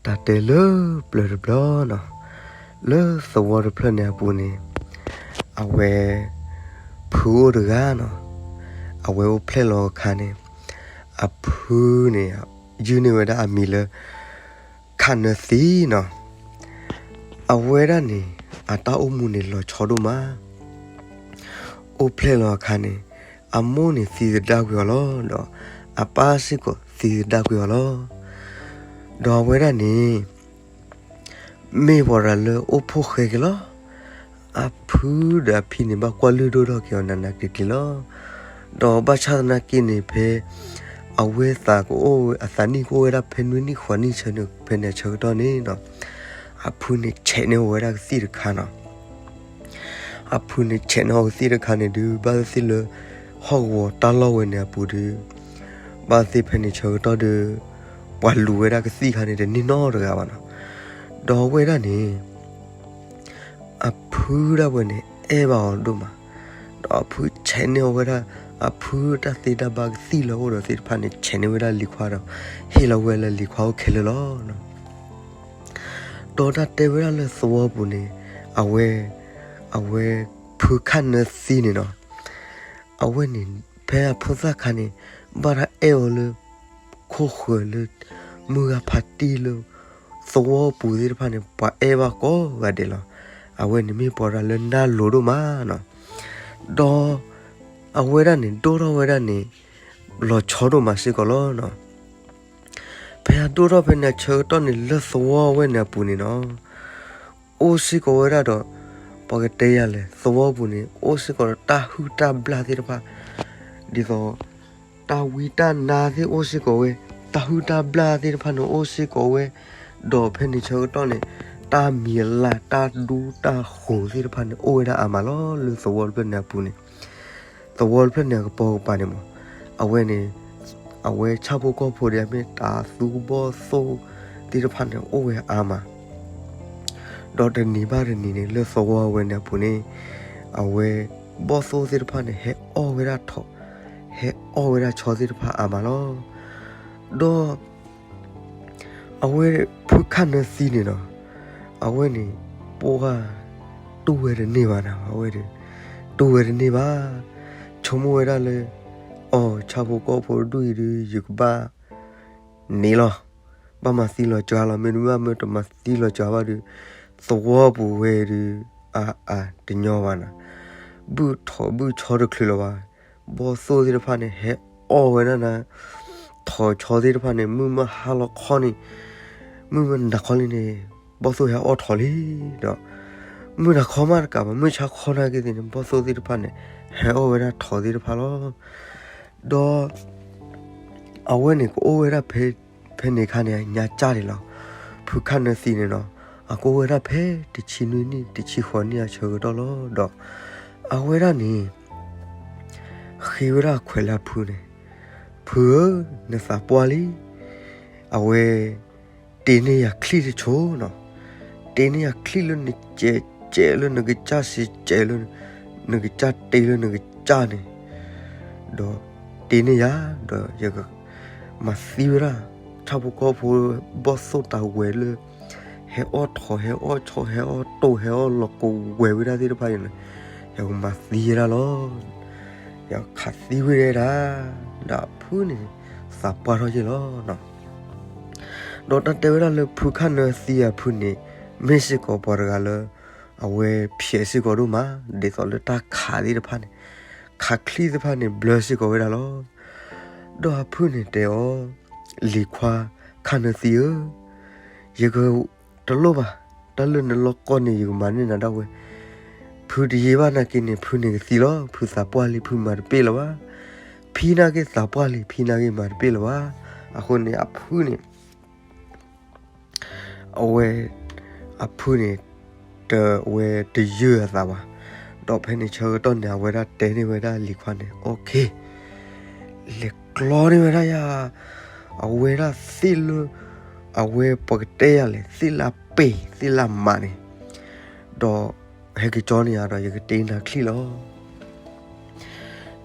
တၢ်တဲလၢပျၢၤတဘျီနီၤ, လၢသဝီတဖျၢၣ်န့ၣ်အပူၤန့ၣ်, အဝဲ ဖုအိၣ်တဂၤနီၤ, အဝဲအိၣ်ဖျဲၣ်လီၤအခါန့ၣ်, အဖုန့ၣ် ယုၢ်န့ၢ်ဝဲဒၣ်အမံၤလၢ ခၣ်နၢသံနီၤ. အဝဲဒၣ်န့ၣ် အတၢ်အိၣ်မူန့ၣ်လီၤဆီဒိၣ်မး အိၣ်ဖျဲၣ်လီၤအခါန့ၣ်, အမိၢ်န့ၣ်သံသဒၣ်ကွံာ်အီၤလီၤ, ဒီးအပၢ်စ့ၢ်ကီးသံသဒၣ်ကွံာ်အီၤလီၤ. ဒီးအဝဲဒၣ်န့ၣ် မ့ၢ်ပှၤတဂၤလၢအိၣ်ဖှိၣ်ဃဲက့ၤလီၤ. အဖုဒီးအဖံန့ၣ် ဘၣ်ကွၢ်လုၢ်ဒိၣ်ထီၣ်က့ၤအီၤနးနးကျံၤကျံၤလီၤ. ဒီးဘၣ်ဆၣ်သနာ်က့န့ၣ် ဖဲအဝဲသးကအိၣ်ဝဲ အသးနံၣ်ကအိၣ်ဝဲဒၣ်ဖဲနွံနံၣ်ဃိးနံၣ်ဆၢန့ၣ် ဖဲန့ၣ်အဆၢကတီၢ်န့ၣ်နီၤ, အဖုန့ၣ်ဆဲးန့ၢ်အီၤဝဲဒၣ်ကသံၣ်တခါနီၤ. အဖုန့ၣ်ဆဲးန့ၢ်အီၤကသံၣ်တခါန့ၣ်ဒုး ဘၣ်သ့ၣ်သ့ၣ်လၢ ဟီၣ်ကဝီၤတၢ်လီၢ်ဝဲန့ၣ်အပူၤဒုး, ဘၣ်သ့ၣ်ဖဲန့ၣ်ဆၢကတီၢ်ဒီး ပှၤလူၤဝဲဒၣ်ကသံၣ်ခါန့ၣ်တန့ၢ်နီတဂၤဘၣ်နီၤ. ဒီးအဝဲဒၣ်န့ၣ် အဖုဒၣ်ဝဲန့ၣ် အဲၣ်ဘၣ်အီၤဒိၣ်မး, ဒီးအဖုဆဲးန့ၢ်အီၤဝဲဒၣ် အဖုတၢ်သ့တၢ်ဘၣ်ကသံၣ်လၢအအိၣ်ဒီးသ့ၣ်တဖၣ်န့ၣ် ဆဲးန့ၢ်ဝဲဒၣ်လံၤခွါဒီး ဟ့ၣ်လီၤဝဲလၢလံၤခွါအိၣ်ခဲလၢာ်လီၤ. ဒီးတၢ်တဲဝဲဒၣ်လၢသဝီပူၤန့ၣ်, အဝဲ, အဝဲဖုခၣ်နၢသံန့ၣ်နီၤ, အဝဲန့ၣ် ဖဲအဖိသၣ်ခါန့ၣ် ဘၣ်တၢ်အဲၣ်အီၤလၢ ခိၣ်ဃၢၤလၢ မုၢ်ဂၤဖးတံၢ်လၢ သဝီပူၤသ့ၣ်တဖၣ်န့ၣ် ပှၤအဲၣ်ဘၣ်ကိးဂၤဒဲးလီၤ. အဝဲန့ၣ်မ့ၢ်ပှၤတဂၤလၢနၢ်လိၤဒိၣ်မးနီၤ. ဒီးအဝဲဒၣ်န့ၣ် ဒိၣ်ထီၣ်ဝဲဒၣ်န့ၣ် လီၤဆီဒိၣ်မးစ့ၢ်ကီးလီၤနီၤ. ဖဲအဒိၣ်ထီၣ်ဖဲန့ၣ်အဆၢကတီၢ်န့ၣ် လၢသဝီဝဲန့ၣ်အပူၤန့ၣ်နီၤ, အိၣ်စ့ၢ်ကီးဝဲဒၣ်ဒီး ပှၤကတဲယၤလဲၣ်, သဝီပူၤန့ၣ် အိၣ်စ့ၢ်ကီးဒီးတၢ်ဟုၣ်တၢ်ဘျၣ်သ့ၣ်တဖၣ်, ဒ်သိး တၢ်ဝံတၢ်နါသ့ၣ်အိၣ်စ့ၢ်ကီးဝဲ, တၢ်ဟုၣ်တၢ်ဘျၣ်သ့ၣ်တဖၣ်န့ၣ်အိၣ်စ့ၢ်ကီးဝဲ, ဒီးဖဲန့ၣ်ဆၢကတီၢ်န့ၣ် တၢ်မံၤအလၢ် တၢ်ဒူတၢ်ဃိၤသ့ၣ်တဖၣ်န့ၣ် အိၣ်ဝဲဒၣ်အါမးလီၤ လၢသဝီတဖျၢၣ်န့ၣ်အပူၤန့ၣ်. သဝီတဖျၢၣ်န့ၣ်အကပိာ်ကပၤန့ၣ်မး, အဝဲန့ၣ် အဝဲဆၣ်ဖိကီၢ်ဖိဒ်အမ့ၢ်တၤသူဘီၣ်သိၣ်သ့ၣ်တဖၣ်န့ၣ် အိၣ်ဝဲအါမး ဒီးတနံၤဘၣ်တနံၤန့ၣ် လၢသဝီဝဲန့ၣ်အပူၤန့ၣ်, အဝဲဘီၣ်သိၣ်သ့ၣ်တဖၣ်န့ၣ် ဟဲအီၣ်ဝဲဒၣ်ထိး, ဟဲအီၣ်ဝဲဒၣ်ဆီသ့ၣ်တဖၣ်အါမးလီၤ. ဒီး အဝဲဖုခၣ်နၢသံန့ၣ်ဒီး, အဝဲန့ၣ် ပှၢ်တူၢ်ဝဲတန့ၢ်ဘၣ်နၤ, အဝဲဒီး တူၢ်ဝဲတန့ၢ်ဘၣ်. ဆိကမိၣ်ဝဲဒၣ်လၢ အီၤ ဆၣ်ဖိကီၢ်ဖိတဒူၣ်အံၤဒီး ယကဘၣ် န့ၣ်လီၤ, ဘၣ်မၤသံလီၤစှၤလီၤ, မ့တမ့ၢ်ဘၣ် မ့ၢ်တမၤသံလီၤစှၤဘၣ်ဒီး သဝီပူၤဝဲဒီး အါအါ တညီဘၣ်နၤ, ဘုၣ်ထိးဘုၣ်ဆီတချုးလၢၤဘၣ်. ဘီၣ်သိၣ်သ့ၣ်တဖၣ်န့ၣ် ဟဲအီၣ်ဝဲဒၣ်နၤ, ထိးဆီသ့ၣ်တဖၣ်န့ၣ် မုၢ်မ့ၢ်ဟါလီၤခီန့ၣ်, မုၢ်မ့ၢ်နၤခီလံန့ၣ် ဘီၣ်သိၣ်ဟဲအီၣ်ထိးလံ, ဒီး မုၢ်နၤခီမးတကးဘၣ် မုၢ်ဆါခီနာ်က့သ့ၣ်န့ၣ် ဘီၣ်သိၣ်သ့ၣ်တဖၣ်န့ၣ် ဟဲအီၣ်ဝဲဒၣ်ထိးသ့ၣ်တဖၣ်လီၤ. ဒီး အဝဲန့ၣ်ကအိၣ်ဝဲဒၣ်ဖဲ, ဖဲန့ၣ်အခါန့ၣ် ညါကၢ်န့ၣ်လီၤ. ဖုခၣ်နၢသံန့ၣ်နီၤ, အကအိၣ်ဝဲဒၣ်ဖဲတဆံနွံနံၣ် တဆံဃိးနံၣ်အဆၢကတီၢ်လီၤ. ဒီး အဝဲဒၣ်န့ၣ် ဃ့ဝဲဒၣ်အခွဲးလၢအဖုန့ၣ်, ဖုဧၢ, နသးပှၢ်လံ, အဝဲ တ့န့ၢ်ယၤချံၣ်တဆိနီၤ, တ့န့ၢ်ယၤချံၣ်လၢနကဲးကဲးလၢနကစၢ်စံးကဲးလၢ နကစၢ်တ့လၢနကစၢ်န့ၣ်, ဒီးတ့န့ၢ်ယၤ, ဒီးယက မၤသံဝဲဒၣ် ဆၣ်ဖိကီၢ်ဖိ ဘီၣ်သိၣ်တၢ်ဝဲၤလၢ ဟဲအီၣ်ထိး ဟဲအီၣ်ဆီ ဟဲအီၣ်တိၢ် ဟဲအီၣ်လီၤကဝဲၤဝဲဒၣ်သ့ၣ်တဖၣ်န့ၣ်, ယကမၤသံဝဲဒၣ်လီၤ. ယခးသံဝဲဒၣ်, ဒီးအဖုန့ၣ် သးပှၢ်ထီၣ်ယဲၢ်လီၤ. ဒီးတၢ်တဲဝဲဒၣ်လၢဖုခၣ်နၢသံအဖုန့ၣ် မ့ၢ်စ့ၢ်ကီးပှၤတဂၤလၢ အဝဲဖျဲးစ့ၢ်ကီးဒိၣ်မး ဒ်သိးလၢတၢ်ခးသ့ၣ်တဖၣ်န့ၣ်, ခးချံၣ်သ့ၣ်တဖၣ်န့ၣ် ဘျၢစ့ၢ်ကီးဝဲဒၣ်လီၤ. ဒီးအဖုန့ၣ်တဲအီၤ, လံၤခွါခၣ်နၢသံဧၢ, ယက တလိၣ်ဘၣ်, တၢ်လၢနလိၣ်ကီၢ်န့ၣ် ယကမၤန့ၢ်နၤဒၣ်ဝဲ, ဖုတယံာ်ဘၣ်နာ်က့န့ၣ် ဖုန့ၣ်ကသံလီၤ. ဖုသးပှၢ်လံ ဖုမၤတပ့ၢ်လၢၤဘၣ်, ဖံနာ်က့သးပှၢ်လံ ဖံနာ်က့မၤတပ့ၢ်လၢၤဘၣ်. အဃိန့ၣ် အဖုန့ၣ် အဝဲ အဖုန့ၣ် တဝဲတယၢၢ်အသးဘၣ်. ဒီးဖဲန့ၣ်ဆၢကတီၢ်န့ၣ် အဝဲဒၣ်တဲန့ၢ်ဝဲဒၣ်လံၤခွါန့ၣ် okay, လဲၤကျီန့ၢ်ဝဲဒၣ်ယၤ အဝဲဒၣ်သ့ၣ်လၢ အဝဲပကတဲယၤလဲၣ် သ့ၣ်လၢပ့ၤ သ့ၣ်လၢမးန့ၣ်, ဒီးဟဲက့ၤကၠီန့ၢ်ယၤဒီး ယကတ့နၤချံၣ်လီၤ.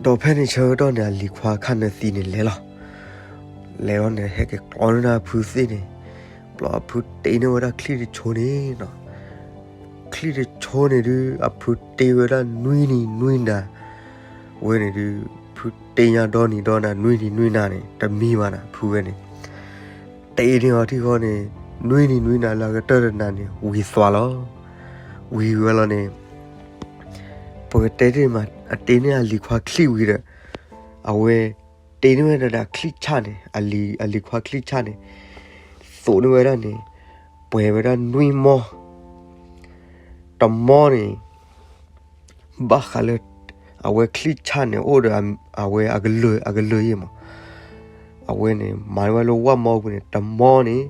ဒီးဖဲန့ၣ်ဆၢကတီၢ်န့ၣ် အလံၤခွါခၣ်နၢသံန့ၣ်လဲၤလီၤ. လဲၤလီၤန့ၣ် ဟဲက့ၤကျီန့ၢ်ဒၣ်ဖုသ့ၣ်န့ၣ်, ဘျီအဖုတ့န့ၢ်ဝဲဒၣ်ချံၣ်တဆိန့ၣ်နီၤ, ချံၣ်တဆိန့ၣ်ဒုး အဖုတ့ဝဲဒၣ်နွံနံၤနွံနၤ, ဝဲန့ၣ်ဒုး ဖုတ့ညါဒီနံၤဒီနၤ နွံနံၤနွံနၤန့ၣ် တမံဘၣ်နၤ ဖုဝဲန့ၣ်, တ့န့ၢ်အီၤထံဃီန့ၣ် နွံနံၤနွံနၤလၢအကတၢၢ်တနၤန့ၣ် ဝံၤသွးလီၤ. ဝံၤဝဲလီၤန့ၣ် ပကတဲတ့ၢ်မး အတ့န့ၢ်အလံၤခွါချံၣ်ဝံၤဒီး အဝဲတ့န့ၢ်ဝဲဒၣ်ချံၣ်ဆၣ်န့ၣ် အလံၤခွါချံၣ်ဆၣ်န့ၣ် သိးန့ၢ်ဝဲဒၣ်န့ၣ် ပှဲၤဝဲဒၣ်နွံမီ, တမီန့ၣ် ဘၣ်ဃးလၢ အဝဲချံၣ်ဆၣ်န့ၣ် အိၣ်ဒီးအဝဲအကလုာ်အကလုာ်ယဲၢ်မး, အဝဲန့ၣ် မၤဝဲလၢဝၣ်မီပူၤန့ၣ် တမီန့ၣ်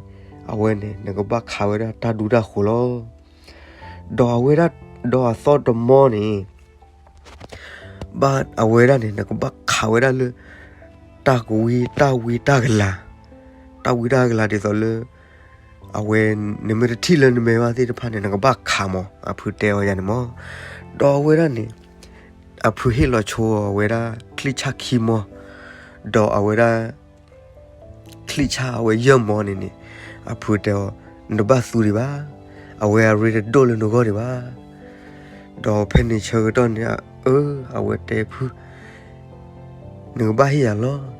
အဝဲန့ၣ် နကဘၣ်ခးဝဲဒၣ်တၢ်ဒူတၢ်ဃိၤလီၤ. ဒီးအဝဲဒၣ် ဒီးအသီတမီန့ၣ် ဘၣ်အဝဲဒၣ်န့ၣ် နကဘၣ်ခးဝဲဒၣ်လၢ တၢ်ကဝံတၢ်ဝံတၢ်ကလၤ, တၢ်ဝံတၢ်ကလၤဒ်သိးလၢ အဝဲ နမ့ၢ်တထံၣ်လၢနမဲာ်ဘၣ်သ့ၣ်တဖၣ်န့ၣ် နကဘၣ်ခးမး အဖုတဲအီၤယၤန့ၣ်မး. ဒီးအဝဲဒၣ်န့ၣ် အဖုဟ့ၣ်လီၤဆိအဝဲဒၣ်ချံၣ်ဆၣ်ခံမီ, ဒီးအဝဲဒၣ် ချံၣ်ဆၣ်အဝဲယဲၢ်မီန့ၣ်န့ၣ် အဖုတဲအီၤ နတဘၣ်သူဒံးဘၣ်, အဝဲအရ့တဒိၣ်လၢနဂီၢ်ဒံးဘၣ်. ဒီးဖဲန့ၣ်ဆၢကတီၢ်န့ၣ် အၢ အဝဲတဲဖု နကဘၣ်ဟ့ၣ်ယၤလီၤ.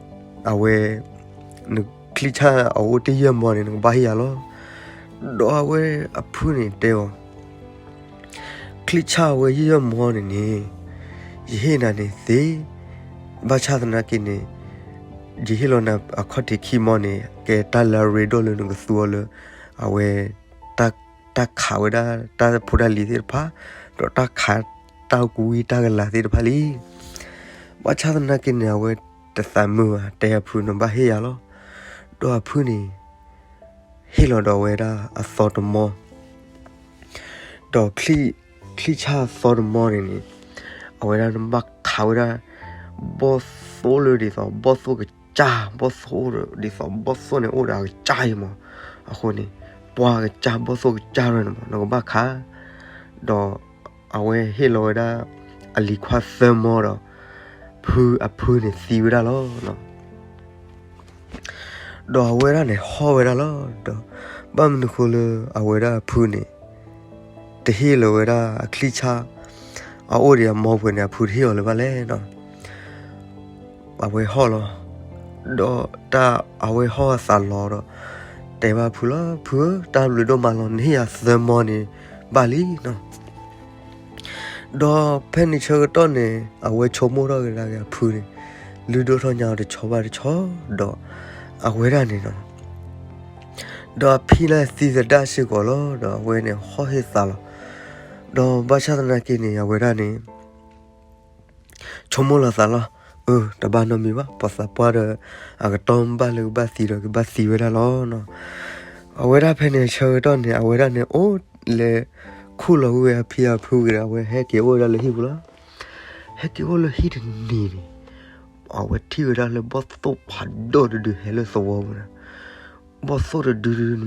အဝဲ နချံၣ်ဆၣ်အအိၣ်တ့ၢ်ယဲၢ်မီန့ၣ် နကဘၣ်ဟ့ၣ်ယၤလီၤ. ဒီးအဝဲအဖုန့ၣ်တဲအီၤ ချံၣ်ဆၣ်အဝဲယဲၢ်မီန့ၣ်န့ၣ် ယဟ့ၣ်နၤန့ၣ်သ့, ဘၣ်ဆၣ်သနာ်က့န့ၣ် ယဟ့ၣ်လီၤနၤအခီၣ်ထံးခံမီန့ၣ် ကဲတၢ်လၢအရ့ဒိၣ်လၢနကသူအီၤလၢ အဝဲ တၢ်ခးဝဲဒၣ်တၢ်ဖိတၢ်လံၤသ့ၣ်တဖၣ်, ဒီးတၢ်ခးတၢ်ကဝံတၢ်ကလၤသ့ၣ်တဖၣ်လံ. ဘၣ်ဆၣ်သနာ်က့န့ၣ် အဝဲတသးမုာ်ဘၣ် တဲအဖုနဘၣ်ဟ့ၣ်ယၤလီၤ. ဒီးအဖုန့ၣ် ဟ့ၣ်လီၤဒီးဝဲဒၣ်အသီတမီ, ဒီးချံၣ်ဆၣ်အသီတမီန့ၣ်န့ၣ် အဝဲဒၣ်နဘၣ်ခးဝဲဒၣ် ဘီၣ်သိၣ်လၢဒ်သိး ဘီၣ်သိၣ်ကစၢ် ဘီၣ်သိၣ်ဒ်သိး ဘီၣ်သိၣ်န့ၣ်အိၣ်ဒီးအကစၢ်အံၤမး, အဃိန့ၣ် ပှၤကစၢ် ဘီၣ်သိၣ်ကစၢ်ရဲၣ်န့ၣ်မး နကဘၣ်ခး, ဒီးအဝဲဟ့ၣ်လီၤဝဲဒၣ် အလံၤခွါသၢမီဒီး ဖုအဖုန့ၣ်သံဝဲဒၣ်လီၤ. ဒီးအဝဲဒၣ်န့ၣ်ဟီၣ်ဝဲဒၣ်လီၤ. ဒီးဘၣ်မနုၤဃိလၢအဝဲဒၣ်အဖုန့ၣ် တဟ့ၣ်လီၤဝဲဒၣ်အချံၣ်ဆၣ် အအိၣ်ဒီးအမီပှဲၤန့ၣ် အဖုတဟ့ၣ်အီၤလၢၤဘၣ်လဲၣ်နီၤ. အဝဲဟီၣ်လီၤ. ဒီးတၢ်အဝဲဟီၣ်အသးလီၤဒီး တဲဘၣ်ဖုလီၤ, ဖုဧၢ, တၢ်ဘျုးဒိၣ်မးလီၤ, နဟ့ၣ်ယၤသၢမီန့ၣ် ဘၣ်လံနီၤ. ဒီးဖဲန့ၣ်ဆၢကတီၢ်န့ၣ် အဝဲဆိကမိၣ်ထီၣ်က့ၤဒၣ်က့ၤအဖုန့ၣ် လုၢ်ဒိၣ်ထီၣ်ညါအီၤတဆီဘၣ်တဆီ, ဒီးအဝဲဒၣ်န့ၣ်နီၤ ဒီးအဖံလၢသံသဒၣ်စ့ၢ်ကီးလီၤ. ဒီးအဝဲန့ၣ်ဟီၣ်ဟ့ၣ်သးလီၤ. ဒီးဘၣ်ဆၣ်သနာ်က့န့ၣ် အဝဲဒၣ်န့ၣ် ဆိကမိၣ်လီၤသးလီၤ, အၢ တဘၣ်နီတမံၤဘၣ်, ပှၤသးပှၢ်ဒီး အကတီၢ်ဘၣ်လၢကဘၣ်သံဒီးကဘၣ်သံဝဲဒၣ်လီၤနီၤ. အဝဲဒၣ်ဖဲန့ၣ်ဆၢကတီၢ်န့ၣ် အဝဲဒၣ်န့ၣ်အိၣ်လဲၤ ခူၣ်လီၤဝဲအဖံအဖုဝံၤဒီး အဝဲဟဲက့ၤအိၣ်ဝဲဒၣ်လၢဟံၣ်ပူၤလီၤ. ဟဲက့ၤအိၣ်လၢဟံၣ်တနံၤန့ၣ် အဝဲထံၣ်ဝဲဒၣ်လၢဘီၣ်သိၣ်ဖးဒိၣ်တဒုဟဲလၢသဝီပူၤန့ၣ်, ဘီၣ်သိၣ်တဒုဒု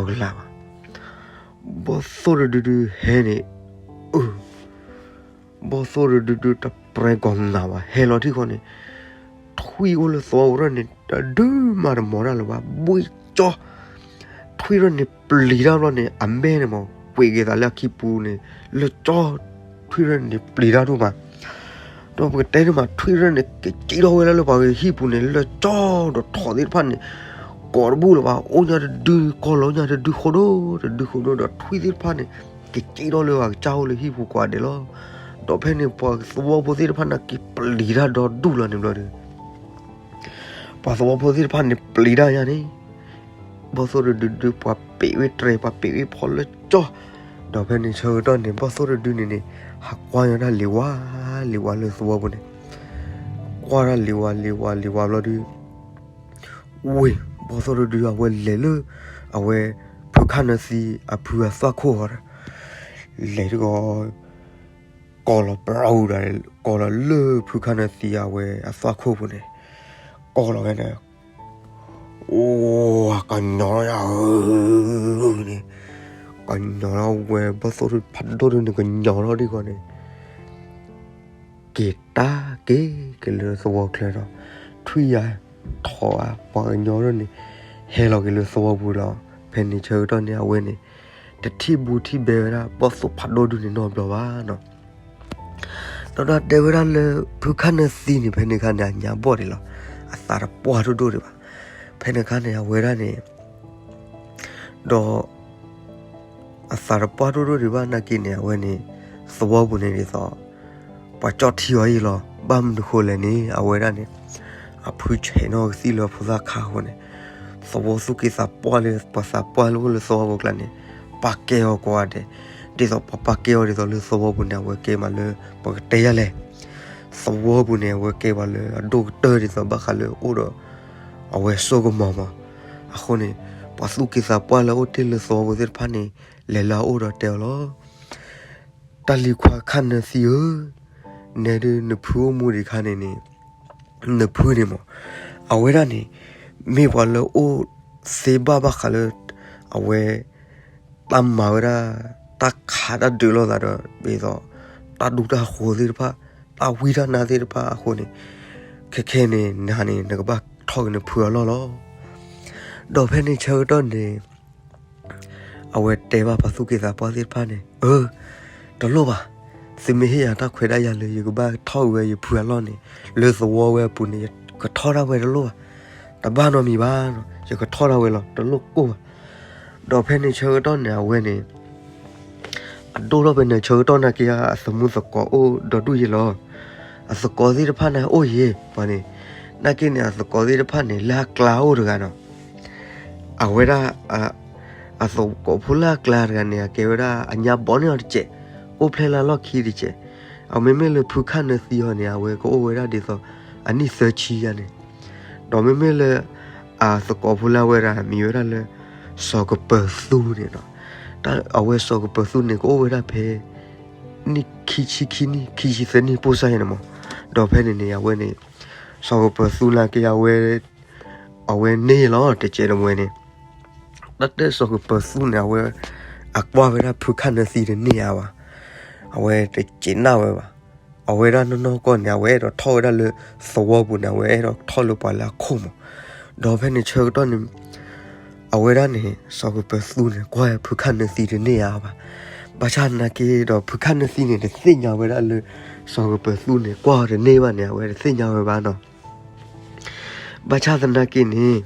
န့ၣ်မ့ၢ်ဘီၣ်သိၣ်ကလီကလးဘၣ်. ဘီၣ်သိၣ်တဒုဒုဟဲန့ၣ် အၢ ဘီၣ်သိၣ်တဒုဒုတပြဲကီးနၤဘၣ်, ဟဲလီၤထံၣ်ဃီန့ၣ် ထွံၣ်အိၣ်လၢသဝီပူၤန့ၣ် တဒုမးတမီၤတၢ်လၢၤဘၣ်, ဘှံးကၠီ ထွံၣ်ထီၣ်န့ၣ်ပျံၤတၢ်ဘျီန့ၣ် အမဲာ်န့ၣ်မး ကွံာ်က့ၤသးလၢအခံပူၤန့ၣ် လၢကၠီ ထွံၣ်ထီၣ်န့ၣ်ပျံၤတၢ်ဒိၣ်မး, ဒီးပကတဲန့ၣ်မး ထွံၣ်ထီၣ်န့ၣ် ကစံၣ်ထီၣ်ဝဲဒၣ်လၢပှၤဂ့ၤဟံၣ်ပူၤန့ၣ် လၢကၠီဒီးထိးသ့ၣ်တဖၣ်န့ၣ် ကိးတဘူၣ်လၢၤဘၣ်, အိၣ်ညါတဒု ကီၢ်လီၤအိၣ်ညါတဒုဃိဒိၣ် တဒုဃိဒိၣ်ဒီးထွံၣ်သ့ၣ်တဖၣ်န့ၣ် ကစံၣ်ထီၣ်လၢပှၤကစၢ်အိၣ်လၢဟံၣ်ပူၤကိးဂၤဒဲးလီၤ. ဒီးဖဲန့ၣ်ပှၤသဝီဖိသ့ၣ်တဖၣ်န့ၣ် က့ၤပျံၤတၢ်ဒီဒူၣ်လီၤန့ၣ်ဘျီဒီး ပှၤသဝီဖိသ့ၣ်တဖၣ်န့ၣ်ပျံၤတၢ်ညါန့ၣ် ဘီၣ်သိၣ်တဒုဒု ပှၤပ့းဝဲတြဲၤ ပှၤပ့းဝဲဖီလၢကၠီ, ဒီးဖဲန့ၣ်ဆၢကတီၢ်န့ၣ် ဘီၣ်သိၣ်တဒုန့ၣ်န့ၣ် ဟးကွၢ်ညီတၢ်လံၤဝါ လံၤဝါလၢသဝီပူၤန့ၣ်, ကွၢ်တၢ်လံၤဝါ လံၤဝါ လံၤဝါဘျီဒုး ဝ့ၢ် ဘီၣ်သိၣ်တဒုအဝဲလဲၤလၢ အဝဲ ဖုခၣ်နၢသံအဖုအသွၣ်ခိၣ်ဃီဒီး လဲၤတကီး ကိးလီၤပရၢဝူၤဒီး ကိးလီၤလၢဖုခၣ်နၢသံအဝဲအသွၣ်ခိၣ်ပူၤန့ၣ်, ကိးလီၤဝဲန့ၣ် အိၣ် ကညီၤလီၤယၤဧၢန့ၣ်, ကညီၤလီၤဝဲ ဘီၣ်သိၣ်ဖးဒိၣ်ဒုန့ၣ် ကညီၤလီၤဒ်ဃီန့ၣ် က့ၤတၢ်က့ၤက့ၤလၢသဝီချၢဒီး ထွံၣ်ယၤထိးဧါ ပှၤကညီၤဒိၣ်န့ၣ် ဟဲလီၤက့ၤလၢသဝီပူၤလီၤ. ဖဲ ဖဲန့ၣ်ဆၢကတီၢ်န့ၣ် အဝဲန့ၣ် တထံၣ်ဘူးထံၣ်ဘဲဝဲဒၣ် ဘီၣ်သိၣ်ဖးဒိၣ်ဒုန့ၣ်နီတဘျီဘၣ်နီၤ. ဒီးတဲဝဲဒၣ်လၢ ဖုခၣ်နၢသံန့ၣ် ဖဲန့ၣ်အခါန့ၣ် အညါဘီၣ်ဒံးလီၤ. အသးတပှၢ်ဒိၣ်ဒိၣ်ဒံးဘၣ်. ဖဲန့ၣ်အခါန့ၣ် အဝဲဒၣ်န့ၣ် ဒီး အသးတပှၢ်ဒိၣ်ဒိၣ်ဒံးဘၣ်နာ်က့န့ၣ် အဝဲန့ၣ် သဝီပူၤန့ၣ်ဒ်သိး ပှၤကၠီၣ်ထံအီၤအံၤလီၤ. ဘၣ်မနုၤဃိလဲၣ်န့ၣ် အဝဲဒၣ်န့ၣ် အဖုဆဲးနီၣ်ကသံၣ်လၢဖိသၣ်ခါအဃိန့ၣ် သဝီသူၣ်က့သးပှၢ်လၢ ပှၤသးပှၢ်လၢအိၣ်လၢသဝီပူၤကျါန့ၣ် ပာ်ကဲအီၤကိးဂၤဒဲး, ဒ်သိးပှၤပာ်ကဲအီၤဒ်သိးလၢသဝီပူၤန့ၣ် အဝဲကဲမးလၢ ပကတဲယၤလဲၣ်, သဝီပူၤန့ၣ် အဝဲကဲပှၤလၢအဒိၣ်ကတၢၢ်ဒ်သိးဘၣ်ဃးလၢအိၣ်ဒီး အဝဲစိကမီၤမး. အဃိန့ၣ် ပှၤသူၣ်က့သးပှၢ်လၢအအိၣ်တ့ၢ်လၢသဝီပူၤသ့ၣ်တဖၣ်န့ၣ် လဲၤလၢအအိၣ်ဒီးတဲအီၤလီၤ. တၢ်လံၤခွါခၣ်နၢသံဧၢ, နဲဒုးနဖုအိၣ်မူဒံးခါန့ၣ်န့ၣ် နဖုန့ၣ်မး အဝဲဒၣ်န့ၣ် မ့ၢ်ပှၤလၢအိၣ်သ့ဘၣ်ဘၣ်ဃးလၢ အဝဲ တၢ်မၤဝဲဒၣ် တၢ်ခးတၢ်ဒုးလိာ်သးဒီး ဒ်သိး တၢ်ဒူတၢ်ဃိၤသ့ၣ်တဖၣ် တၢ်ဝံတၢ်နါသ့ၣ်တဖၣ်အဃိန့ၣ် ခဲခဲန့ၣ် နၤန့ၣ် နကဘၣ်ထီၣ်က့ၤနဖုအလီၢ်လီၤ. ဒီးဖဲန့ၣ်ဆၢကတီၢ်န့ၣ် အဝဲတဲဘၣ်ပှၤသူၣ်က့သးပှၢ်သ့ၣ်တဖၣ်န့ၣ် အၢ တလိၣ်ဘၣ်, သုမ့ၢ်ဟ့ၣ်ယၤတၢ်ခွဲးတၢ်ယာ်လၢ ယကဘၣ်ထီၣ်ဝဲယဖုအလီၢ်န့ၣ် လၢသဝီဝဲအပူၤန့ၣ် ယကထီၣ်ဒၣ်ဝဲတလိၣ်ဘၣ်, တဘၣ်နီတမံၤဘၣ်, ယကထီၣ်ဒၣ်ဝဲလီၤ တလိၣ်ကိၢ်ဘၣ်. ဒီးဖဲန့ၣ်ဆၢကတီၢ်န့ၣ် အဝဲန့ၣ် အဒိၣ်ထီၣ်ဖဲန့ၣ်ဆၢကတီၢ်နာ်က့ အသမူသကိးအိၣ်ဒီးဒူၣ်ယဲလီၤ. အသကိးသ့ၣ်တဖၣ်န့ၣ်အိၣ်ယဲ ပှၤန့ၣ်, နာ်က့န့ၣ် အသကိးသ့ၣ်တဖၣ်န့ၣ် လၢအကျါအိၣ်တဂၤနီၤ အဝဲဒၣ် အသကိးဖိလၢအကျါတဂၤန့ၣ် အကဲဝဲဒၣ်အညါဘီန့ၢ်အီၤတစဲး, အိၣ်ဖျဲၣ်လၢအလီၢ်ခံတစဲး. အမ့မ့ၢ်လၢဖုခၣ်နၢသံအီၤန့ၣ် အဝဲကအိၣ်ဝဲဒၣ်ဒ်သိး အနံၣ်သၢဆံယါန့ၣ်, ဒီးမ့မ့ၢ်လၢ အသကိးဖိလၢအဝဲဒၣ်မံၤဝဲဒၣ်လၢ စီၤကပၢၤသူန့ၣ်နီၤ, အဝဲစီၤကပၢၤသူန့ၣ် ကအိၣ်ဝဲဒၣ်ဖဲ နံၣ်ခံဆံခံနံၣ် ခံဆံသၢနံၣ် ပိၢ်စၢ်ယါန့ၣ်မး. ဒီးဖဲန့ၣ်န့ၣ် အဝဲန့ၣ် စီၤကပၢၤသူနာ်က့ အဝဲ အဝဲန့ၢ်လီၤ တစဲးတမှဲန့ၣ်, တၢ်တၢ်စီၤကပၢၤသူန့ၣ် အဝဲ အကွၢ်ဝဲဒၣ်ဖုခၣ်နၢသံတန့ၢ်ဧါဘၣ်, အဝဲတစဲးနၢ်ဝဲဘၣ်. အဝဲဒၣ်နီၢ်နီၢ်ကီၢ်န့ၣ် အဝဲအဲၣ်ဒိးထီၣ်ဝဲဒၣ်လၢသဝီပူၤန့ၣ် အဝဲအဲၣ်ဒိးထီၣ်လၢပှၤလၢအခိၣ်မး. ဒီးဖဲန့ၣ်ဆၢကတီၢ်န့ၣ် အဝဲဒၣ်န့ၣ် စီၤကပၢၤသူန့ၣ် ကွၢ်ဖုခၣ်နၢသံတန့ၢ်ဧါဘၣ်. ဘၣ်ဆၣ်သနာ်က့ဒီး ဖုခၣ်နၢသံန့ၣ် တသ့ၣ်ညါဝဲဒၣ်လၢ စီၤကပၢၤသူန့ၣ် ကွၢ်အီၤတန့ၢ်ဘၣ်န့ၣ် အဝဲတသ့ၣ်ညါဝဲဘၣ်နီၤ. ဘၣ်ဆၣ်သနာ်က့န့ၣ်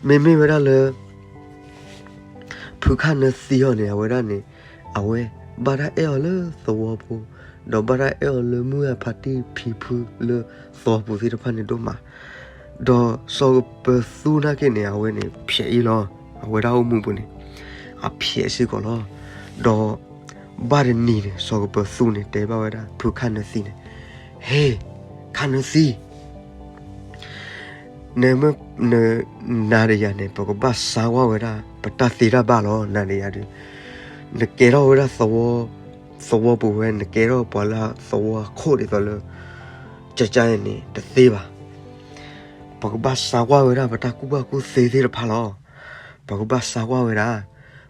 မ့မ့ၢ်ဝဲဒၣ်လၢ ဖုခၣ်နၢသံအီၤန့ၣ် အဝဲဒၣ်န့ၣ် အဝဲဘၣ်တၢ်အဲၣ်အီၤလၢသဝီဖိ, ဒီးဘၣ်တၢ်အဲၣ်အီၤလၢမုၢ်ဂၢ်ဖါတံၢ်ဖံဖုလၢသဝီပူၤသ့ၣ်တဖၣ်န့ၣ်ဒိၣ်မး. ဒီးစီၤကပၢၤသူနာ်က့န့ၣ် အဝဲန့ၣ် ဖျဲးအံၤလီၤ. အဝဲဒၣ်အိၣ်မူပူၤန့ၣ် အဖျဲးစ့ၢ်ကီးလီၤ. ဒီး ဘၣ်တနံၤန့ၣ် စီၤကပၢၤသူန့ၣ် တဲဘၣ်ဝဲဒၣ် ဖုခၣ်နၢသံန့ၣ်, ဟ့, ခၣ်နၢသံ နမ့ၢ် နၤဒီးယၤန့ၣ် ပကဘၣ်စါကွၢ်ဝဲဒၣ် ပတၢ်သ့တၢ်ဘၣ်လီၤ. နၤဒီးယၤဒီး နကဲထီၣ်ဝဲဒၣ်သဝီ, သဝီပူၤဝဲ နကဲထီၣ်ပှၤလၢသဝီအခိၣ်ဒ်သိးလၢ ကကန့ၣ် တသ့ဘၣ်. ပကဘၣ်စါကွၢ်ဝဲဒၣ် ပတၢ်ကူၣ်ဘၣ်ကူၣ်သ့သ့ၣ်တဖၣ်လီၤ. ပကဘၣ်စါကွၢ်ဝဲဒၣ်.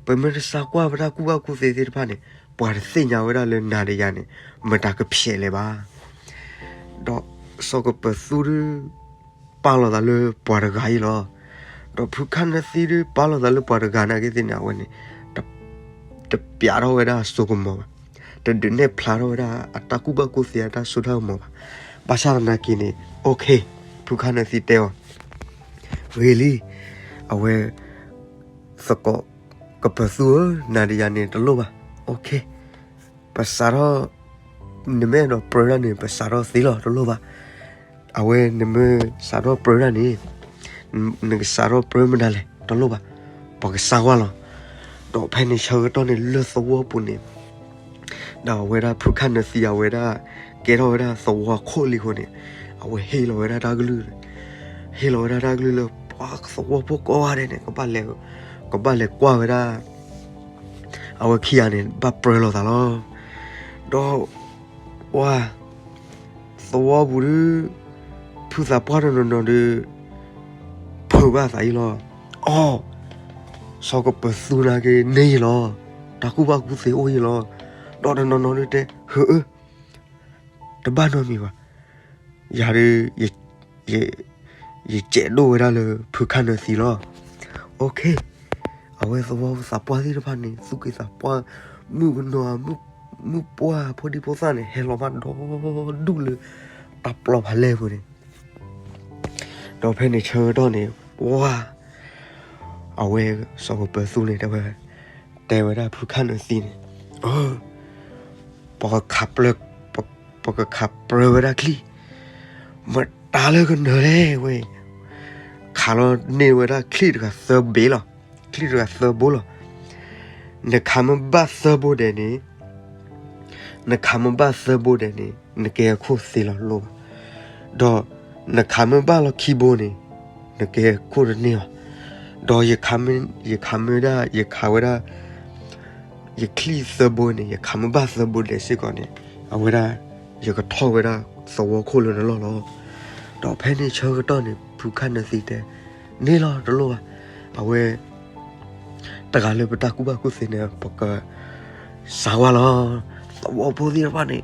ပမ့ၢ်တစါကွၢ်ပတၢ်ကူၣ်ဘၣ်ကူၣ်သ့သ့ၣ်တဖၣ်န့ၣ် ပှၤတသ့ၣ်ညါဝဲဒၣ်လၢနၤဒီးယၤန့ၣ် မတၤကဖျဲးလဲၣ်ဘၣ်. ဒီးစီၤကပၢၤသူဒုး ပာ်လီၤသးလၢပှၤတဂၤအံၤလီၤ. ဒီးဖုခၣ်နၢသံဒုး ပာ်လီၤသးလၢပှၤတဂၤနာ်က့သ့ၣ်န့ၣ် အဝဲန့ၣ် တပျးထီၣ်ဝဲဒၣ်စိကမီၤဘၣ်, တဒုးနဲၣ်ဖျါထီၣ်ဝဲဒၣ် အတၢ်ကူၣ်ဘၣ်ကူၣ်သ့အတၢ်စိတၢ်ကမီၤဘၣ်. ဘၣ်ဆၣ်သနာ်က့န့ၣ် OK, ဖုခၣ်နၢသံတဲအီၤ, ဂ့ၤလံ, အဝဲ သကိး ကပၢၤသူဧၢ, နၤဒီးယၤန့ၣ်တလိၣ်ဘၣ်. OK, ပစးထီၣ်, နမ့ၢ်အဲၣ်ဒိးပြၢဒၣ်န့ၣ် ပစးထီၣ်သ့လီၤ တလိၣ်ဘၣ်. အဝဲနမ့ၢ်စးထီၣ်ပြၢဒၣ်န့ၣ် နကစးထီၣ်ပြၢမနုၤလဲၣ် တလိၣ်ဘၣ်, ပကစါကွၢ်လီၤ. ဒီးဖဲန့ၣ်ဆၢကတီၢ်န့ၣ် လၢသဝီပူၤန့ၣ် ဒီးအဝဲဒၣ်ဖုခၣ်နၢသံအဝဲဒၣ် ကဲထီၣ်ဝဲဒၣ်သဝီအခိၣ်လံအဃိန့ၣ် အဝဲဟ့ၣ်လီၤဝဲဒၣ်တၢ်ကလုၢ်, ဟ့ၣ်လီၤဝဲဒၣ်တၢ်ကလုၢ်လၢ ပှၤသဝီဖိကိးဂၤဒဲးန့ၣ် ကဘၣ်လဲၤကွၢ်ဝဲဒၣ် အဝဲခံဂၤန့ၣ် ဘၣ်ပြၢလိာ်သးလီၤ. ဒီး ပှၤ သဝီပူၤဒုး ဖုသးပှၢ်တနီၤနီၤဒုး ဖုးဘၣ်သးအံၤလီၤ. အိ, စီၤကပၢၤသူနာ်က့န့ၢ်ယလီၤ, တၢ်ကူၣ်ဘၣ်ကူၣ်သ့အိၣ်ယလီၤ. ဒီးတနီၤနီၤဒုးတဲ ဟၢအၢ, တဘၣ်နီတမံၤဘၣ်, ယၤဒုး ယစဲးဒိၣ်ဝဲဒၣ်လၢဖုခၣ်နၢသံလီၤ. OK, အဝဲသဝီသးပှၢ်သ့ၣ်တဖၣ်န့ၣ် သူၣ်က့သးပှၢ် မုၣ်ကနီၤ မုၣ်ပှၢ်ဖိဒံဖိသၣ်န့ၣ် ဟဲလီၤမးဒီဒူၣ်လၢ တၢ်ပျီဖးလဲၢ်ပူၤန့ၣ် ဒီးဖဲန့ၣ်ဆၢကတီၢ်န့ၣ် ပှၢ် အဝဲစီၤကပၢၤသူန့ၣ် တဲဝဲ တဲဝဲဒၣ်ဖုခၣ်နၢသံန့ၣ် ပကခးပြၢ ပကခးပြၢဝဲဒၣ်ချံၣ် မတၤလၢကနၢၤလဲၣ်ဝဲ ခးလီၤန့ၢ်ဝဲဒၣ်ချံၣ်တဂၤသၢဘ့ၣ်လီၤ. ချံၣ်တဂၤသၢဘိလီၤ. နခးမ့ၢ်ဘၣ်သၢဘိဒဲးန့ၣ် နခးမ့ၢ်ဘၣ်သၢဘိဒဲးန့ၣ် နကဲအခိၣ်သ့လီၤလိၣ်ဘၣ်. ဒီးနခးမ့ၢ်ဘၣ်လီၤခံဘိန့ၣ် နကဲအခိၣ်တန့ၢ်ဘၣ်. ဒီးယခးမ့ၢ် ယခးမ့ၢ်ဒၣ် ယခးဝဲဒၣ် ယချံၣ်သၢဘိန့ၣ် ယခးမ့ၢ်ဘၣ်သၢဘိဒဲးစ့ၢ်ကီးန့ၣ် အဝဲဒၣ် ယကထီၣ်ဝဲဒၣ်သဝီခိၣ်လၢနလီၢ်လီၤ. ဒီးဖဲန့ၣ်ဆၢကတီၢ်န့ၣ် ဖုခၣ်နၢသံတဲ န့ၢ်လီၤတလိၣ်ဘၣ်. အဝဲ တဂၤလၢပတၢ်ကူၣ်ဘၣ်ကူၣ်သ့န့ၣ် ပကစးဝါလီၤ. သဝီဖိသ့ၣ်တဖၣ်န့ၣ်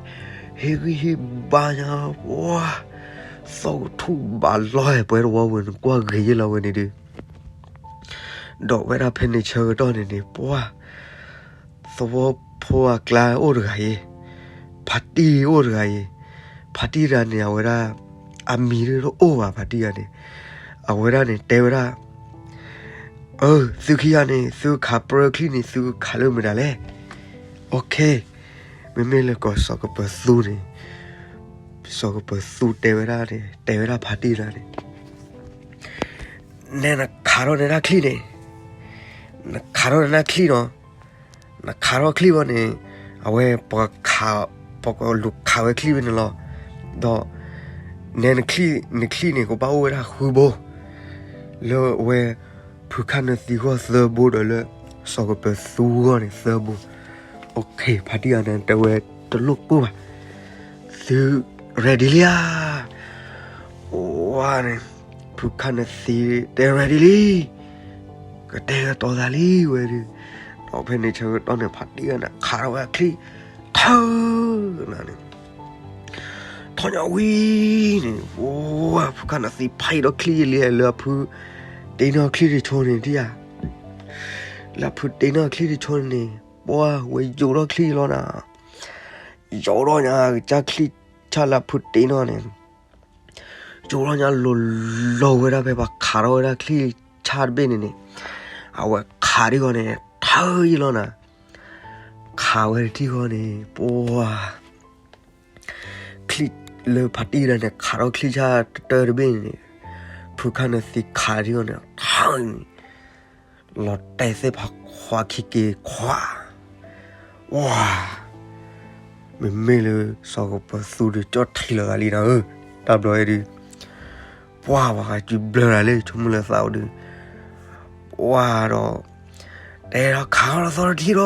ဟ့ၣ်ဂံၢ်ဟ့ၣ်ဘါညါ ပှၤ သီၣ်ကထူၣ်ဘးလီၤ ပှဲၤတဝီဝဲန့ၣ် ကွၢ်ဂ့ၤယဲၢ်လီၤဝဲန့ၣ်ဒုး ဒီးဝဲဒၣ်ဖဲန့ၣ်ဆၢကတီၢ်န့ၣ်န့ၣ် ပှၤ သဝီဖိအကျါအိၣ်တဂၤအံၤ ဖါတံၢ်အိၣ်တဂၤအံၤ ဖါတံၢ်တဂၤန့ၣ် အဝဲဒၣ် အမံၤဒၣ်တအိၣ်ဘၣ် ဖါတံၢ်တဂၤန့ၣ် အဝဲဒၣ်န့ၣ် တဲဝဲဒၣ် အၢ သုခံဂၤန့ၣ် သုခးပြၢချံၣ်န့ၣ် သုခးလၢမတၤလဲၣ်. အိၣ်ခ့ မ့မ့ၢ်လၢကီးစီၤကပၢၤသူန့ၣ် စီၤကပၢၤသူတဲဝဲဒၣ်န့ၣ် တဲဝဲဒၣ်ဖါတံၢ်တဂၤန့ၣ် နဲနခးထီၣ်နတၢ်ချံၣ်န့ၣ် နခးထီၣ်နတၢ်ချံၣ်နီၤ နခးထီၣ်ချံၣ်ဘီန့ၣ် အဝဲ ပကလူၤခးဝဲချံၣ်ဖဲန့ၣ်လီၤ. ဒီး နဲနချံၣ် နချံၣ်န့ၣ် ကဘၣ်အိၣ်ဝဲဒၣ်ဃုဘိ လၢအဝဲ ဖုခၣ်နၢသံဂီၢ်သၢဘိဒီးလၢ စီၤကပၢၤသူဂီၢ်န့ၣ်သၢဘိ. အိၣ်ခ့ ဖါတံၢ်တဂၤန့ၣ် တဲဝဲတလိၣ်ကိၢ်ဘၣ် သု ready လံဧါ. ဝါန့ၣ် ဖုခၣ်နၢသံတဲ ready လံ ကတဲာ်ကတီၤသးလံဝဲဒုး ဒီးဖဲန့ၣ်ဆၢကတီၢ်န့ၣ် ဖါတံၢ်တဂၤန့ၣ် ခးထီၣ်ဝဲချံၣ် ထၢ နၤန့ၣ် ထီၣ်ညါဝံၤန့ၣ် ဝါ ဖုခၣ်နၢသံဖးအံၤဒီးချံၣ်လံလၢအဖု တ့နီၢ်ချံၣ်တဆိန့ၣ်ဒံဧါ လၢအဖုတ့နီၢ်ချံၣ်တဆိန့ၣ် ပှၤဝဲယိးထီၣ်ချံၣ်လီၤနၤ ယိးထီၣ်ညါကစၢ်ချံၣ်ဆၣ်လၢအဖုတ့နီၢ်န့ၣ် ယိးထီၣ်ညါလိၤလိၤဝဲဒၣ်ဖဲပှၤခးထီၣ်ဝဲဒၣ်ချံၣ်ဆၣ်တဘ့ၣ်န့ၣ်န့ၣ် အဝဲခးဒံဂီၢ်န့ၣ် ထၢအံၤလီၤနၤ ခးဝဲတထံၣ်ဂီၢ်န့ၣ် ပှၤ ချံၣ်လၢဖါတံၢ်တဂၤန့ၣ် ခးထီၣ်ချံၣ်ဆၣ်တတၢၢ်တဘ့ၣ်န့ၣ် ဖုခၣ်နၢသံခးဒံဂီၢ်န့ၣ် ထၢ လီၤတဲာ်သ့ၣ်ဖးခွးခံက့ၤခွး ဝါ မ့မ့ၢ်လၢစီၤကပၢၤသူဒီးကၠီၣ်ထံလီၤသးလံနၤဧၢ တၢ်ဘျီဝဲဒုး ပှၤဝဲကစုဘျၢလၢ်လၢဆိကမိၣ်လၢသးအိၣ်ဒုး ပှၤဒီး တဲဒီးခးအီၤလီၤသီတထံၣ်ဒီး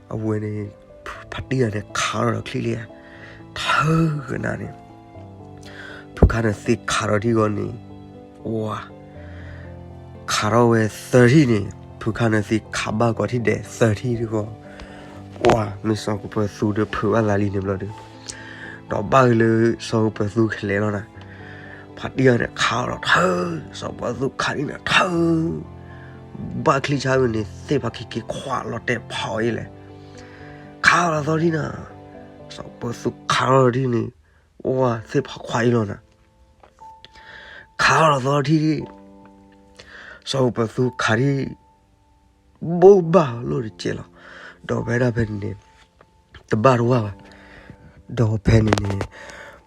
အဝဲန့ၣ် ဖါတံၢ်တဂၤန့ၣ် ခးထီၣ်ဒီးချံၣ်လံ ထၢကနၤန့ၣ် ဖုခၣ်နၢသံခးထီၣ်ထံၣ်ဂီၢ်န့ၣ် ဝါ ခးထီၣ်ဝဲသၢထံၣ်န့ၣ် ဖုခၣ်နၢသံခးဘၣ်ကီးထံၣ်ဒဲးသၢထံၣ်တဂီၢ် ပှၤမ့ၢ်စီၤကပၢၤသူဒီးဖုးဘၣ်သးလံန့ၣ်ဘျီဒုး ဒီးဘၣ်ဂ့ၤလၢစီၤကပၢၤသူခဲလၢာ်လီၤနၤ ဖါတံၢ်တဂၤန့ၣ် ခးအီၤလီၤထၢ စီၤကပၢၤသူခးဒံန့ၣ်ထၢ ဘၣ်ချံၣ်ဆၣ်ဝဲန့ၣ် သ့ၣ်ဖးခံက့ၤခွးလီၤတဲာ်ဖးအီၤအံၤလဲၣ် ခးအီၤလီၤသီထံၣ်နၤ စီၤကပၢၤသူခးလီၤထံၣ်န့ၣ် ဝါ သ့ၣ်ဖးခွးအံၤလီၤနၤ ခးအီၤလီၤသီထံၣ် စီၤကပၢၤသူခးထံၣ် ဘိးဘၣ်လိၣ်တကဲးလီၤ ဒီးဖဲဒၣ်ဖဲန့ၣ်န့ၣ် တဘၣ်တဝၢ်ဘၣ် ဒီးဖဲန့ၣ်န့ၣ်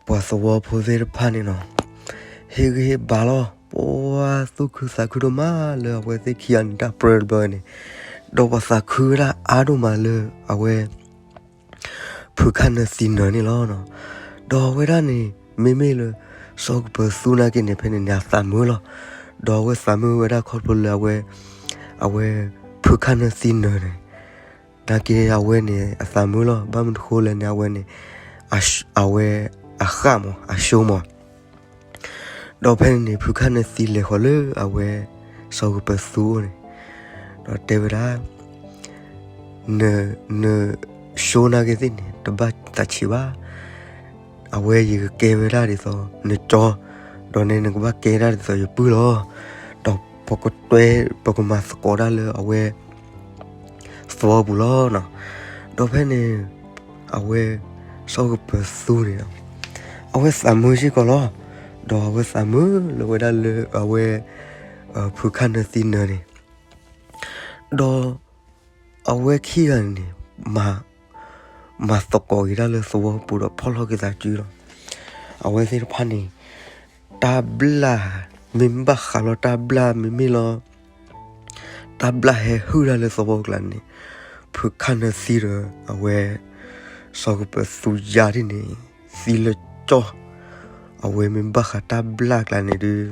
ပှၤသဝီဖိသ့ၣ်တဖၣ်န့ၣ်နီၤ ဟ့ၣ်ဂံၢ်ဟ့ၣ်ဘါလီၤ ပှၤသူၣ်ခုသးခုဒိၣ်မးလၢအဝဲသ့ၣ်ခံဂၤန့ၣ်တၢ်ပြၢတဘျီန့ၣ် ဒီးပှၤသးခုဝဲဒၣ်အါဒိၣ်မးလၢအဝဲ ဖုခၣ်နၢသံနၢၤန့ၣ်လီၤ. ဒီးအဝဲဒၣ်န့ၣ် မ့မ့ၢ်လၢ စီၤကပၢၤသူနာ်က့န့ၣ် ဖဲန့ၣ်န့ၣ် အသးမုာ်လီၤ. ဒီးအဝဲသးမုာ်ဝဲဒၣ်ခီဖျိလၢအဝဲ အဝဲ ဖုခၣ်နၢသံနၢၤန့ၣ် နာ်က့အဝဲန့ၣ် အသးမုာ်လီၤ. ဘၣ်မနုၤဃိလဲၣ်န့ၣ် အဝဲန့ၣ် အဝဲအဃၣ်မး အရှိမး ဒီးဖဲန့ၣ်န့ၣ် ဖုခၣ်နၢသံလဲၤဃီၤလၢအဝဲ စီၤကပၢၤသူအအိၣ်န့ၣ် ဒီးတဲဝဲဒၣ် န နရှိနာ်က့သ့ၣ်န့ၣ် တဘၣ်သးဆံးဘၣ်. အဝဲယကကဲဝဲဒၣ်ဒ်သိးနကၠီ, ဒီးနဲနကဘၣ်ကဲဒၣ်ဒ်သိးယပုၢ်လီၤ. ဒီး ပကတွဲ ပကမၤသကိးတၢ်လၢအဝဲ သဝီပူၤလီၤ. ဒီးဖဲန့ၣ် အဝဲ စီၤကပၢၤသူန့ၣ် အဝဲသးမုာ်စ့ၢ်ကီးလီၤ. ဒီးအဝဲသးမုာ်လၢဝဲဒၣ်လၢအဝဲ ဖုခၣ်နၢသံနၢၤန့ၣ် ဒီး အဝဲခံဂၤန့ၣ် မၤသကိးက့ၤတၢ်လၢသဝီပူၤဒီးဖီၣ်လီၤက့ၤသးစုလီၤ. အဝဲသ့ၣ်တဖၣ်န့ၣ် တၢ်ဘျၣ် မ့ၢ်ဘၣ်ဃးလီၤတၢ်ဘျၣ်မ့မ့ၢ်လီၤ. တၢ်ဘျၣ်ဟဲဟုၣ်တၢ်လၢသဝီပူၤကျါန့ၣ် ဖုခၣ်နၢသံဒီး အဝဲ စီၤကပၢၤသူယါဒ်န့ၣ် သံလၢကၠီၣ် အဝဲမ့ၢ်ဘၣ်ဃးတၢ်ဘျၣ်ကျါန့ၣ်ဒုး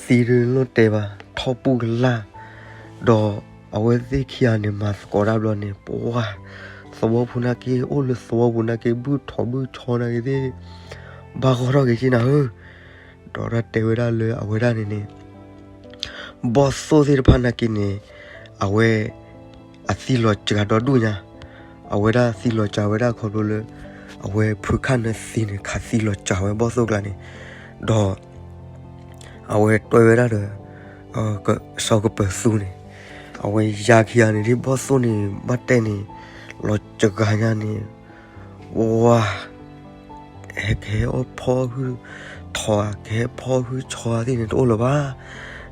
သံဒုးလိၣ်တဲဘၣ် ထီၣ်ပူၣ်ကလာ်, ဒီးအဝဲသ့ၣ်ခံဂၤန့ၣ် မၤသကိးတၢ်ဘျီန့ၣ် ပှၤ သဝီဖိနာ်က့ အိၣ်လၢသဝီပူၤနာ်က့ ဘုၣ်ထိးဘုၣ်ဆီနာ်က့သ့ၣ် ဘၣ်ဂီၢ်ထီၣ်က့ၤက့နၤဧၢ, ဒီးတၢ်တဲဝဲဒၣ်လၢအဝဲဒၣ်န့ၣ်န့ၣ် ဘီၣ်သိၣ်သ့ၣ်တဖၣ်နာ်က့န့ၣ် အဝဲ အသံလီၤစှၤဒီဒူၣ်ညါ, အဝဲဒၣ်သံလီၤစှၤဝဲဒၣ်ခီဖျိလၢ အဝဲဖုခၣ်နၢသံန့ၣ် ခးသံလီၤစှၤဝဲဘီၣ်သိၣ်ကျါန့ၣ်, ဒီး အဝဲတွဲဝဲဒၣ်ဒီး စီၤကပၢၤသူန့ၣ်, အဝဲယါခံဂၤန့ၣ်ဒ် ဘီၣ်သိၣ်န့ၣ် ဘၣ်တဲန့ၣ် လီၤစှၤညါန့ၣ် ဝါ ဟဲကဟဲအီၣ်ဖီဟုၣ်ထိး ကဟဲဖီဟုၣ်ဆီသ့ၣ်န့ၣ် တအိၣ်လၢၤဘၣ်,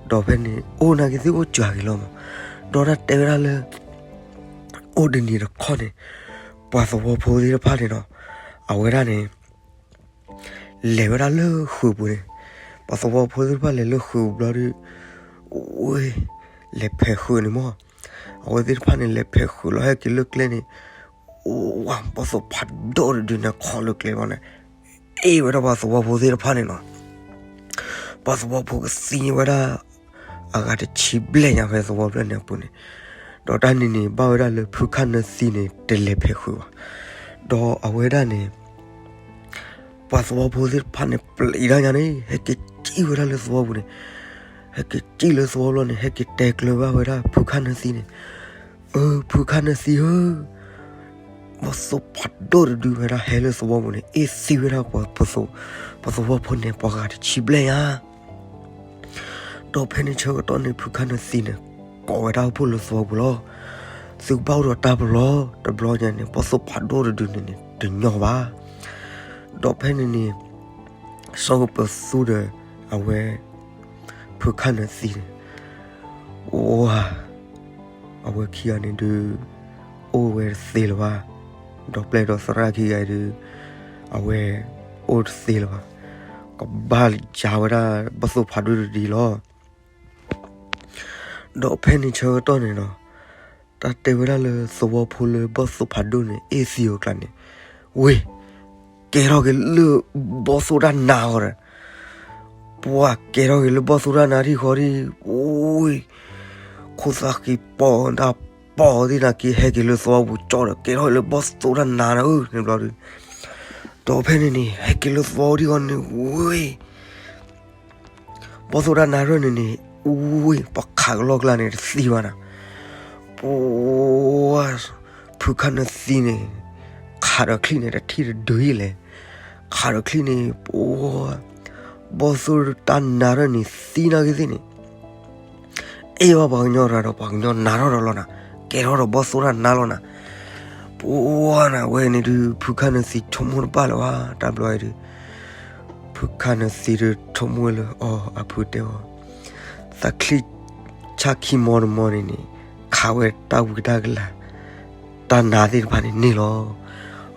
ဒီးဖဲန့ၣ် အိၣ်နာ်က့သ့ၣ်အိၣ်စှၤက့ၤလီၤမး, ဒီးတၢ်တဲဝဲဒၣ်လၢ အိၣ်တနံၤတခီန့ၣ် ပှၤသဝီဖိသ့ၣ်တဖၣ်န့ၣ်ဒီး အဝဲဒၣ်န့ၣ် လဲၤဝဲဒၣ်လၢဃုာ်ပူၤန့ၣ်, ပှၤသဝီဖိသ့ၣ်တဖၣ်လဲၤလၢဃုာ်ပူၤဘျီဒုး ဝ့ၢ် လဲၤဖဲးဃုာ်န့ၣ်မး, အဝဲသ့ၣ်တဖၣ်န့ၣ် လဲၤဖဲးဃုာ်လီၤဟဲက့ၤလၢကျဲန့ၣ်, ဝါ ဘီၣ်သိၣ်ဖးဒိၣ်တဒုန့ၣ် ခီလၢကျဲဘျီန့ၣ် အ့ၣ်ဝဲဒၣ်ပှၤသဝီဖိသ့ၣ်တဖၣ်န့ၣ်နီၤ, ပှၤသဝီဖိကသံဝဲဒၣ် အဂၤတဆံဘျဲၣ်ညါဖဲသဝီဖျၢၣ်န့ၣ်အပူၤန့ၣ်, ဒီးတၢ်န့ၣ်န့ၣ် ဘၣ်ဝဲဒၣ်လၢဖုခၣ်နၢသံန့ၣ် တလဲၤဖဲးဃုာ်ဘၣ်, ဒီးအဝဲဒၣ်န့ၣ် ပှၤသဝီဖိသ့ၣ်တဖၣ်န့ၣ် ပျံၤတၢ်ညါန့ၣ် ဟဲက့ၤစံၣ်ဝဲဒၣ်လၢသဝီပူၤန့ၣ်, ဟဲက့ၤစံၣ်လၢသဝီဘျီန့ၣ် ဟဲက့ၤတဲကျၢၤဘၣ်ဝဲဒၣ်ဖုခၣ်နၢသံန့ၣ်, အၢ ဖုခၣ်နၢသံဧၢ, ဘီၣ်သိၣ်ဖးဒိၣ်တဒုဝဲဒၣ်ဟဲလၢသဝီပူၤန့ၣ် အ့ၣ်သံဝဲဒၣ်ပှၤသဝီဖိန့ၣ် ပှၤဂၤတဆံဘျဲၣ်ညါ ဒီးဖဲန့ၣ်ဆၢကတီၢ်န့ၣ် ဖုခၣ်နၢသံန့ၣ် ကိးဝဲဒၣ်အိၣ်ဖှိၣ်လၢသဝီပူၤလီၤ, သုကဘၣ်အိၣ်ဒီးတၢ်ပလီၢ်, တဘျီညါန့ၣ် ဘီၣ်သိၣ်ဖးဒိၣ်တဒုန့ၣ်န့ၣ် တညီဘၣ်, ဒီးဖဲန့ၣ်န့ၣ် စီၤကပၢၤသူဒီး အဝဲ ဖုခၣ်နၢသံန့ၣ် ဝါ အဝဲခံဂၤန့ၣ်ဒုး အိၣ်ဝဲတသ့လၢၤဘၣ်, ဒီးပျဲၢ်ဒီးသရၣ်ခံဂၤအံၤဒုး အဝဲ အိၣ်တသ့လၢၤဘၣ်, ကဘၣ်ယါဝဲဒၣ် ဘီၣ်သိၣ်ဖးဒိၣ်တဒုလီၤ. ဒီးဖဲန့ၣ်ဆၢကတီၢ်န့ၣ်နီၤ, တၢ်တဲဝဲဒၣ်လၢသဝီဖိလၢဘီၣ်သိၣ်ဖးဒိၣ်န့ၣ် အ့ၣ်သံအီၤကျါန့ၣ်, ဝ့ၢ် ကဲထီၣ်က့ၤလၢဘီၣ်သိၣ်တၢ်နါဃီဒီး, ပှၤကဲထီၣ်က့ၤလၢဘီၣ်သိၣ်တၢ်နါထံဃီဒီး ဝ့ၢ် ခိၣ်သၣ်ဃံပီၣ်တၢ်ပီၣ်သ့ၣ်နာ်က့ ဟဲက့ၤလၢသဝီပူၤကၠီဒီး ကဲထီၣ်က့ၤလၢဘီၣ်သိၣ်တၢ်နါန့ၣ်ဧၢန့ၣ်ဘျီဒီး, ဒီးဖဲန့ၣ်န့ၣ် ဟဲက့ၤလၢသဝီထံဃီန့ၣ် ဝ့ၢ် ဘီၣ်သိၣ်တၢ်နါရဲၣ်န့ၣ်န့ၣ် ဝ့ၢ် ပှၤခးကလီၢ်ကျါန့ၣ် တသံဘၣ်နၤ, ပှၤ ဖုခၣ်နၢသံန့ၣ် ခးဒီးချံၣ်န့ၣ် တထံၣ်တဒုအံၤလဲၣ်, ခးဒီးချံၣ်န့ၣ် ပှၤ ဘီၣ်သိၣ်တၢ်နါရဲၣ်န့ၣ် သံနာ်က့သ့ၣ်န့ၣ် အ့ၣ်ဘၣ်ပှၤကညီတဂၤဒီး ပှၤကညီနါထီၣ်ဒီးလီၤနၤ, ကဲထီၣ်ဒီးဘီၣ်သိၣ်တၢ်နါလီၤနၤ, ပှၤနၤဝဲန့ၣ်ဒုး ဖုခၣ်နၢသံဆိကမိၣ်တဘၣ်လၢၤဘၣ် တၢ်ဘျီအံၤဒုး ဖုခၣ်နၢသံဒုး ဆိကမိၣ်ဝဲလၢ အီ အဖုတဲအီၤ, သးချံၣ်ဆၣ်ခံမီတမီန့ၣ်န့ၣ် ခးဝဲတၢ်ဝံတၢ်ကလၤ တၢ်နါသ့ၣ်တဖၣ်န့ၣ်န့ၣ်လီၤ.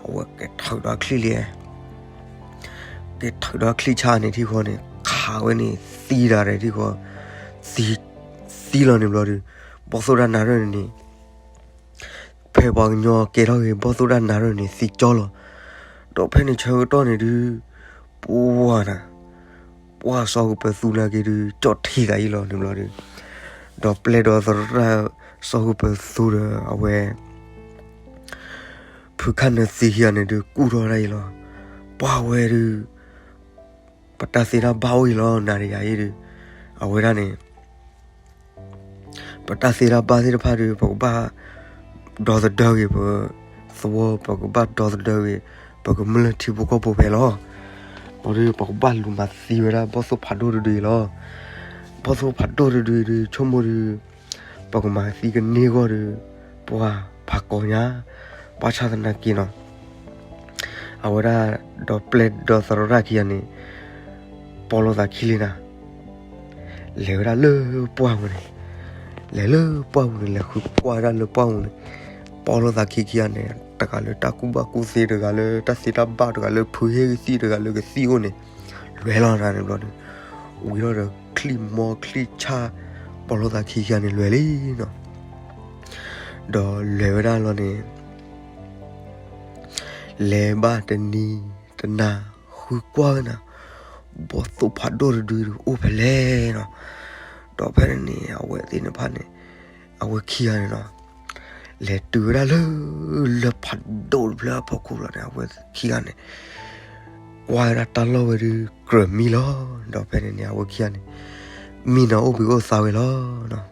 အဝဲကထုးဒီးချံၣ်လံ, ကထုးဒီးချံၣ်ဆၣ်န့ၣ်ထံဃီန့ၣ် ခးဝဲန့ၣ်သံဒၣ်ရဲၣ်ထံဃီ, သံ သံလီၤန့ၣ်ဘျီဒုး ဘီၣ်သိၣ်တၢ်နါရဲၣ်န့ၣ်န့ၣ် ဖဲပှၤကညီကဲထီၣ်က့ၤဘီၣ်သိၣ်တၢ်နါရဲၣ်န့ၣ် သံကၠီလီၤ. ဒီးဖဲန့ၣ်ဆၢကတီၢ်န့ၣ်ဒုး ပှၤနၤ ပှၤစီၤကပၢၤသူနာ်က့ဒုး ကၠီၣ်ထံသးအံၤလီၤန့ၣ်ဘျီဒုး, ဒီးပျဲၢ်ဒီးသရၣ်စီၤကပၢၤသူဒီးအဝဲ ဖုခၣ်နၢသံခံဂၤန့ၣ်ဒုး ကူၣ်ထီၣ်ဝဲဒၣ်အံၤလီၤ. ပှၤဝဲဒုး ပတၢ်သ့တၢ်ဘၣ်အိၣ်အံၤလီၤ နၤဒီးယၤအံၤဒုး အဝဲဒၣ်န့ၣ် ပတၢ်သ့တၢ်ဘၣ်သ့ၣ်တဖၣ်ဒီး ပကဘၣ်ဒီသဒၢဂ့ၤ ပသဝီ ပကဘၣ်ဒီသဒၢဂ့ၤ ပကမျၢၢ်ထံဖိကီၢ်ဖိဖဲလီၤ. ဘျီဒုး ပကဘၣ်လူၤမၤသံဝဲဒၣ်ဘီၣ်သိၣ်ဖးဒိၣ်တဒုအံၤလီၤ. ဘီၣ်သိၣ်ဖးဒိၣ်တဒုဒု ဆိကမိၣ်ဒု ပကမၤသံကန့ၢ်အဂီၢ်ဒီး ပှၤဖးကီညါ, ဘၣ်ဆၣ်သနာ်က့နီၤ, အဝဲဒၣ်ဒီးပျဲၢ်ဒီးသရၣ်ခံဂၤန့ၣ် ပိာ်လိာ်သးခံလံနၤ, လဲၤဝဲဒၣ်လၢပှၢ်ပူၤန့ၣ်, လဲၤလၢပှၢ်ပူၤန့ၣ် လဲၤဃုကွၢ်ဝဲဒၣ်လၢပှၢ်ပူၤန့ၣ်, ပိာ်လိာ်သးခံခံဂၤန့ၣ် တဂၤလၢတၢ်ကူၣ်ဘၣ်ကူၣ်သ့ တဂၤလၢတၢ်သ့တၢ်ဘၣ် တဂၤလၢဖုဟ့ၣ်ကသံၣ် တဂၤလၢကသံၣ်အိၣ်န့ၣ် လဲၤလီၤနၤန့ၣ်ဘျီဒီး ဝံၤထီၣ်ဒီးချံၣ်မီချံၣ်ဆၣ် ပိာ်လိာ်သးခံခံဂၤန့ၣ်လဲၤလံနီၤ, ဒီးလဲၤဝဲဒၣ်လီၤန့ၣ် လဲၤဘၣ်တနံၤတနၤ ဃုကွၢ်ဝဲနၤ, ဘီၣ်သိၣ်ဖးဒိၣ်တဒုဒုအိၣ်ဖဲလဲၣ်နီၤ, ဒီးဖဲန့ၣ်န့ၣ် အဝဲသ့ၣ်တဖၣ်န့ၣ် အဝဲခံဂၤန့ၣ်နီၤ, လဲၤတုၤဝဲဒၣ်လၢ လၢၢ်ဖးဒိၣ်တဖျၢၣ်အဖီခိၣ်လီၤန့ၣ် အဝဲခံဂၤန့ၣ် ကွၢ်ဝဲဒၣ်တၢ်လီၢ်ဝဲဒုးကြၢးမံလီၤ, ဒီးဖဲန့ၣ်န့ၣ် အဝဲခံဂၤန့ၣ် မံနၤအိၣ်ဘှံးအိၣ်သါဝဲလီၤနီၤ,